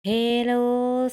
ເຮໂລ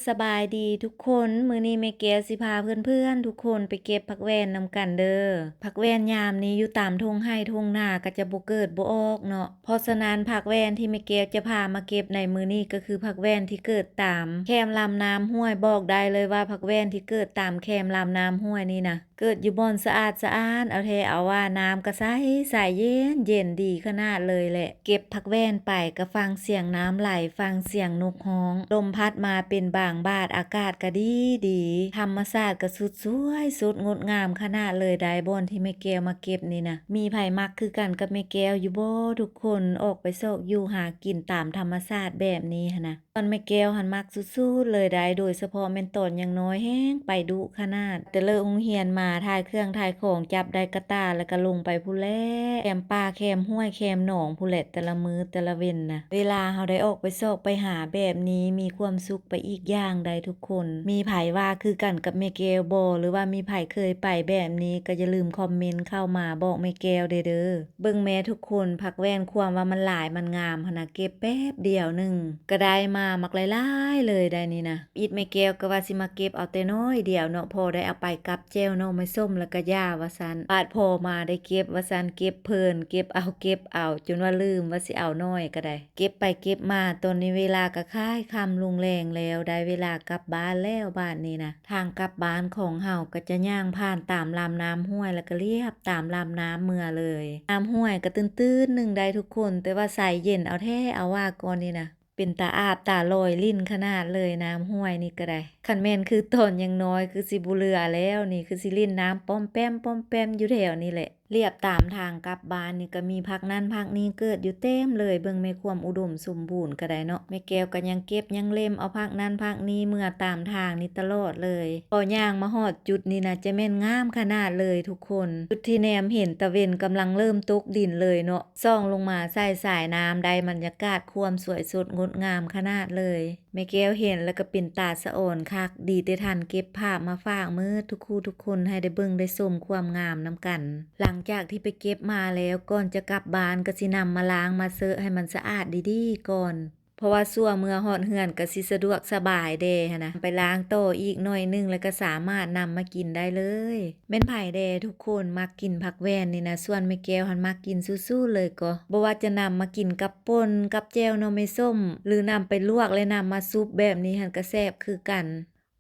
ສະບາຍດີທຸກຄົນ, ມື້ນີ້ແມ່ແກ້ວຊິພາເພື່ອນໆທຸກຄົນໄປເກັບຜັກແວ່ນນຳກັນເດີ້. ຜັກແວ່ນຍາມນີ້ຢູ່ຕາມທົ່ງໄຮ່ທົ່ງນາກໍຈະບໍ່ເກີດບໍ່ອອກເນາະ. ເພາະສະນັ້ນຜັກແວ່ນທີ່ແມ່ແກ້ວຈະພາມາເກັບໃນມື້ນີ້ກໍຄືຜັກແວ່ນທີ່ເກີດຕາມແຄມລຳນ້ຳຫ້ວຍ. ບອກໄດ້ເລີຍວ່າຜັກແວ່ນທີ່ເກີດຕາມແຄມລຳນ້ຳຫ້ວຍນີ້ນະ ເກີດຢູ່ບ່ອນສະອາດສະອ້ານເອົາແທ້ເອົາວ່າ, ນ້ຳກໍໃສ ໃສເຢັນ ເຢັນດີຂະໜາດເລີຍແຫຼະ. ເກັບຜັກແວ່ນໄປກໍຟັງສຽງນ້ຳໄຫຼ, ຟັງສຽງນົກຮ້ອງ, ລົມພັດມາເປັນບາງບາດ, ອາກາດກໍດີດີ, ທຳມະຊາດກໍສຸດສວຍ ສຸດງົດງາມຂະໜາດເລີຍໄດ໋. ບ່ອນທີ່ແມ່ແກ້ວມາເກັບນີ້ນະ ມີໃຜມັກຄືກັນກັບແມ່ແກ້ວຢູ່ບໍ່ທຸກຄົນ? ອອກໄປຊອກຢູ່ຫາກິນຕາມທຳມະຊາດແບບນີ້ຫັ້ນນະ. ຕອນແມ່ແກ້ວຫັ້ນມັກສຸດໆເລີຍໄດ໋, ໂດຍສະເພາະແມ່ນຕອນຍັງນ້ອຍແຮງໄປດຸຂະໜາດ. ແຕ່ເລີກໂຮງຮຽນມາ ຖ່າຍເຄື່ອງຖ່າຍຂອງ, ຈັບໄດ້ກະຕ່າ ແລ້ວກໍລົງໄປພຸ້ນແຫຼະ, ແຄມປ່າແຄມຫ້ວຍແຄມໜອງພຸ້ນແຫຼະ, ແຕ່ລະມື້ແຕ່ລະເວັນນະ. ເວລາເຮົາໄດ້ອອກໄປຊອກໄປຫາແບບນີ້ ມີຄວາມສຸກໄປອີກຢ່າງໃດ໋ທຸກຄົນ. ມີໃຜວ່າຄືກັນກັບແມ່ແກ້ວບໍ່ ຫຼືວ່າມີໃຜເຄີຍໄປແບບນີ້ ກໍຢ່າລືມຄອມເມັນເຂົ້າມາບອກແມ່ແກ້ວແດ່ເດີ້. ເບິ່ງແມ້ທຸກຄົນ, ຜັກແວ່ນຄວາມວ່າມັນຫຼາຍມັນງາມຫັ້ນນະ, ເກັບແປັບດຽວໜຶ່ງກໍໄດ້ມາບັກຫຼາຍໆເລີຍໄດ໋ນີ້ນະ. ອິດແມ່ແກ້ວກໍວ່າຊິມາເກັບເອົາແຕ່ໜ້ອຍດຽວເນາະ, ພໍໄດ້ເອົາໄປກັບແຈ່ວໜໍ່ໄມ້ສົ້ມແລ້ວກໍຢ່າວ່າຊັ້ນ. ບາດພໍມາໄດ້ເກັບວ່າຊັ້ນ, ເກັບເພີນ ເກັບເອົາເກັບເອົາ ຈົນວ່າລືມວ່າຊິເອົາໜ້ອຍກໍໄດ້. ເກັບໄປເກັບມາ ຕອນນີ້ເວລາກໍຄ້າຍຄ່ຳລົງແລງແລ້ວ, ໄດ້ເວລາກັບບ້ານແລ້ວບາດນີ້ນະ. ທາງກັບບ້ານຂອງເຮົາກໍຈະຍ່າງຜ່ານຕາມລຳນ້ຳຫ້ວຍ ແລ້ວກໍລຽບຕາມລຳນ້ຳເມືອເລີຍ. ນ້ຳຫ້ວຍກໍຕື້ນໆໜຶ່ງໄດ໋ທຸກຄົນ, ແຕ່ວ່າໃສເຢັນເອົາແທ້ເອົາວ່າກ່ອນນີ້ນະ, ເປັນຕາອາບຕາລອຍຫຼິ້ນຂະໜາດເລີຍນ້ຳຫ້ວຍນີ້ກໍໄດ້. ຄັນແມ່ນຄືຕອນຍັງນ້ອຍຄືຊິບໍ່ເຫຼືອແລ້ວນີ້, ຄືຊິຫຼິ້ນນ້ຳປ້ອມແປ້ມ ປ້ອມແປ້ມຢູ່ແຖວນີ້ແຫຼະ. ລຽບຕາມທາງກັບບ້ານນີ້ກໍມີຜັກນັ້ນຜັກນີ້ເກີດຢູ່ເຕັມເລີຍ. ເບິ່ງແມ້ຄວາມອຸດົມສົມບູນກໍໄດ້ເນາະ. ແມ່ແກ້ວກໍຍັງເກັບຍັງເລັມເອົາຜັກນັ້ນຜັກນີ້ເມືອຕາມທາງນີ້ຕະຫຼອດເລີຍ. ພໍຍ່າງມາຮອດຈຸດນີ້ນະ ຈະແມ່ນງາມຂະໜາດເລີຍທຸກຄົນ. ຈຸດທີ່ແນມເຫັນຕາເວັນກຳລັງເລີ່ມຕົກດິນເລີຍເນາະ. ສ່ອງລົງມາໃສ່ສາຍນ້ຳ ໄດ້ບັນຍາກາດຄວາມສວຍສົດງົດງາມຂະໜາດເລີຍ. ແມ່ແກ້ວເຫັນແລ້ວກໍເປັນຕາສະອອນຄັກ, ດີແຕ່ທັນເກັບພາບມາຝາກເມີດທຸກຄູ່ທຸກຄົນໃຫ້ໄດ້ເບິ່ງໄດ້ຊົມຄວາມງາມນຳກັນ. ຫຼັງຈາກທີ່ໄປເກັບມາແລ້ວ, ກ່ອນຈະກັບບ້ານກໍຊິນຳມາລ້າງມາເຊາະໃຫ້ມັນສະອາດດີໆກ່ອນ, ເພາະວ່າຊົ່ວເມື່ອຮອດເຮືອນກໍຊິສະດວກສະບາຍແດ່ຫັ້ນນະ. ໄປລ້າງຕໍ່ອີກໜ້ອຍໜຶ່ງ ແລ້ວກໍສາມາດນຳມາກິນໄດ້ເລີຍ. ແມ່ນໃຜແດ່ທຸກຄົນມັກກິນຜັກແວ່ນນີ້ນະ? ສ່ວນແມ່ແກ້ວຫັ້ນມັກກິນສຸດໆເລີຍກໍ, ບໍ່ວ່າຈະນຳມາກິນກັບປົ່ນ ກັບແຈ່ວໜໍ່ໄມ້ສົ້ມ ຫຼືນຳໄປລວກ ແລະນຳມາຊຸບແບບນີ້ຫັ້ນກໍແຊບຄືກັນ.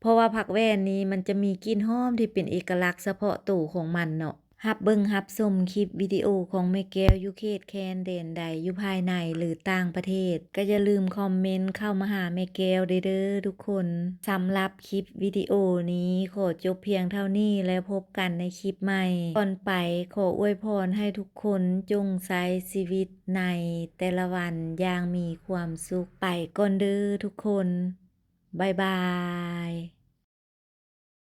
ເພາະວ່າຜັກແວ່ນນີ້ມັນຈະມີກິ່ນຫອມທີ່ເປັນເອກະລັກສະເພາະໂຕຂອງມັນເນາະ. ຮັບເບິ່ງຮັບຊົມຄລິບວິດີໂອຂອງແມ່ແກ້ວຢູ່ເຂດແຄນແດນໃດ, ຢູ່ພາຍໃນ ຫຼື ຕ່າງປະເທດ, ກໍຢ່າລືມຄອມເມັນເຂົ້າມາຫາແມ່ແກ້ວໄດ້ເດີ້ທຸກຄົນ. ສຳລັບຄລິບວິດີໂອນີ້ຂໍຈົບພຽງເທົ່ານີ້ ແລ້ວພົບກັນໃນຄລິບໃໝ່. ກ່ອນໄປ, ຂໍອວຍພອນໃຫ້ທຸກຄົນຈົ່ງໃຊ້ຊີວິດໃນແຕ່ລະວັນຢ່າງມີຄວາມສຸກ. ໄປກ່ອນເດີ້ທຸກຄົນ. ບາຍບາຍ.